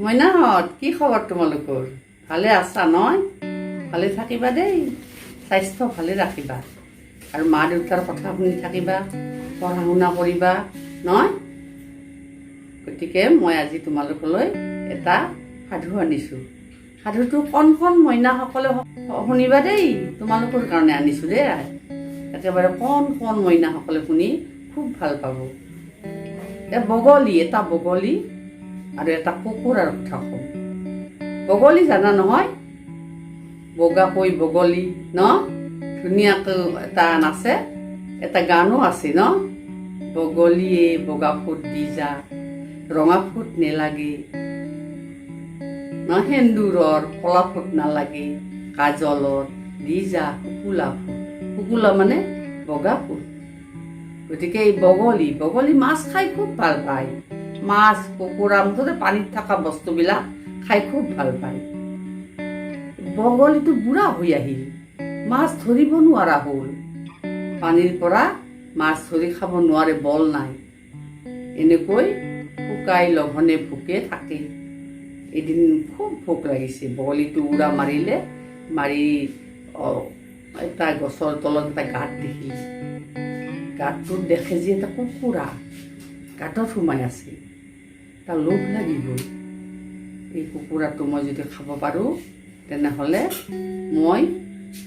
মইনাহঁত, কি খবৰ তোমালোকৰ? ভালে আছা নহয়? ভালে থাকিবা দেই। স্বাস্থ্য ভালে ৰাখিবা আৰু মা দেউতাৰ কথা শুনি থাকিবা, পঢ়া শুনা কৰিবা নহয়? গতিকে মই আজি তোমালোকলৈ এটা সাধু আনিছোঁ। সাধুটো কণ কণ মইনাসকলে শুনিবা দেই। তোমালোকৰ কাৰণে আনিছোঁ দেই। একেবাৰে কণ কণ মইনাসকলে শুনি খুব ভাল পাব। এটা বগলী আৰু এটা কুকুৰাৰ কথা ক'ম। বগলী জানা নহয়? বগাকৈ বগলী ন, ধুনীয়াকৈ এটা নাচে, এটা গানো আছে ন? বগলীয়ে বগা ফুট দি যা, ৰঙা ফুট নেলাগে ন, সেন্দুৰৰ কলা ফুট নালাগে, কাজলৰ দি যা শুকুলা ফুট। শুকুলা মানে বগা ফুট। গতিকে এই বগলী মাছ খাই খুব ভাল পায়। মাছ, কুকুৰা, মুঠতে পানীত থকা বস্তুবিলাক খাই খুব ভাল পায়। বগলীটো বুঢ়া হৈ আহিল, মাছ ধৰিব নোৱাৰা হ'ল। পানীৰ পৰা মাছ ধৰি খাব নোৱাৰে, বল নাই। এনেকৈ শুকাই লঘোণে ভোকে থাকে। এদিন খুব ভোক লাগিছে। বগলীটো উৰা মাৰিলে, মাৰি এটা গছৰ তলত এটা গাঁত দেখিলে। গাঁতটোত দেখে যে এটা কুকুৰা গাঁতত সোমাই আছে। তাৰ লোভ লাগি গ'ল। এই কুকুৰাটো মই যদি খাব পাৰোঁ, তেনেহ'লে মই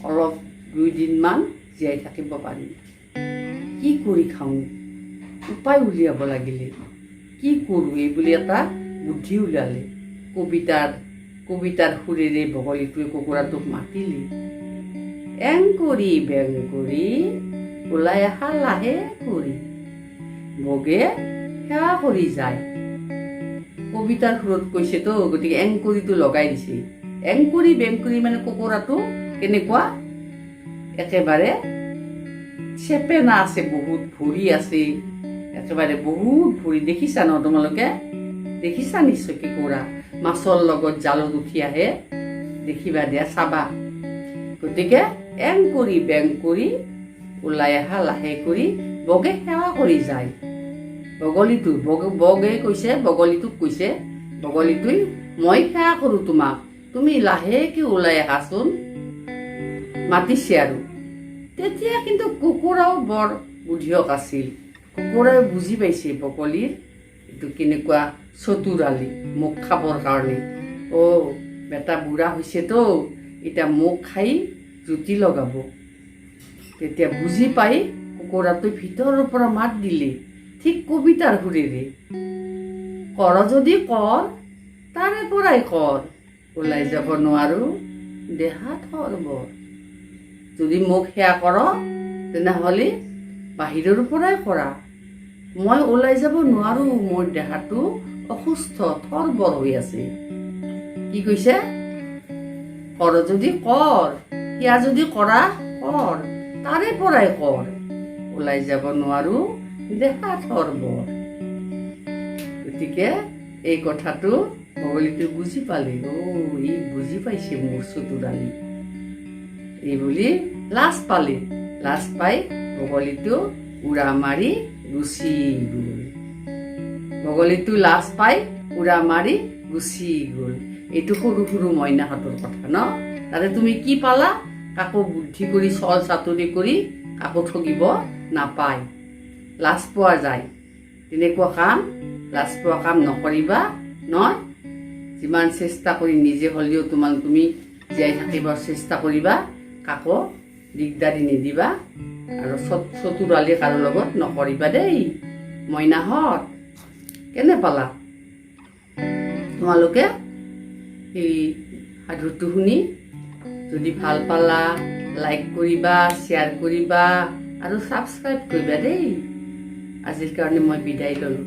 অলপ 2 দিনমান জীয়াই থাকিব পাৰিম। কি কৰি খাওঁ? উপায় উলিয়াব লাগিলে। কি কৰোঁ, এই বুলি এটা বুদ্ধি উলিয়ালে। কবিতাৰ সুৰেৰে বগলীটোৱে কুকুৰাটোক মাতিলে, এং কৰি বেং কৰি ওলাই আহা লাহে কৰি, বগে সেৱা কৰি যায়। কবিতাৰ সুৰত কৈছেতো, গতিকে এংকুৰিটো লগাই দিছে। এংকুৰি বেংকুৰি মানে কুকুৰাটো কেনেকুৱা? একেবাৰে চেপেনা আছে, বহুত ভৰি আছে, একেবাৰে বহুত ভৰি। দেখিছা ন তোমালোকে? দেখিছা নিশ্চয়। কেঁকুৰা মাছৰ লগত জালত উঠি আহে, দেখিবা দিয়া, চাবা। গতিকে এং কৰি বেং কৰি ওলাই আহা লাহে কৰি, বগে সেৱা কৰি যায়। বগলীটো বগে কৈছে, বগলীটোক কৈছে বগলীটোই, মই সেৱা কৰোঁ তোমাক, তুমি লাহেকে ওলাই আহাচোন। মাতিছে আৰু তেতিয়া কিন্তু কুকুৰাও বৰ বুদ্ধিয়ক আছিল। কুকুৰাই বুজি পাইছে বগলীৰ এইটো কেনেকুৱা চতুৰালি, মোক খাবৰ কাৰণে। অ', বেটা বুঢ়া হৈছেতো, এতিয়া মোক খাই জুতি লগাব। তেতিয়া বুজি পাই কুকুৰাটোৱে ভিতৰৰ পৰা মাত দিলে, ঠিক কবিতাৰ সুৰেৰে, কৰ যদি কৰ, তাৰে পৰাই কৰ, ওলাই যাব নোৱাৰো, দেহা থৰ বৰ। যদি মোক সেৱা কৰ, তেনেহ'লে বাহিৰৰ পৰাই কৰা, মই ওলাই যাব নোৱাৰো, মোৰ দেহাটো অসুস্থ, থৰ বৰ হৈ আছে। কি কৈছে? কৰ যদি কৰ, সেয়া যদি কৰা কৰ, তাৰে পৰাই কৰ, ওলাই যাব নোৱাৰো, দেহা থৰ বৰ। গতিকে এই কথাটো বগলীটো বুজি পালে। অ', ই বুজি পাইছে মোৰ চতুৰালি, এই বুলি লাজ পালে। লাজ পাই বগলীটো উৰা মাৰি গুচি গ'ল। বগলীটো লাজ পাই উৰা মাৰি গুচি গ'ল। এইটো সৰু সৰু মইনাহঁতৰ কথা ন? তাতে তুমি কি পালা? কাকো বুদ্ধি কৰি, চল চাতুৰি কৰি কাকো ঠগিব নাপায়, লাজ পোৱা যায়। তেনেকুৱা কাম, লাজ পোৱা কাম নকৰিবা নহয়? যিমান চেষ্টা কৰি নিজে হ'লেও তুমি জীয়াই থাকিবৰ চেষ্টা কৰিবা। কাকো দিগদাৰি নিদিবা আৰু চতুৰালি কাৰো লগত নকৰিবা দেই। মইনাহঁত, কেনে পালা তোমালোকে এই সাধুটো শুনি? যদি ভাল পালা, লাইক কৰিবা, শ্বেয়াৰ কৰিবা আৰু ছাবস্ক্ৰাইব কৰিবা দেই। আজিৰ কাৰণে মই বিদায় ল'লোঁ।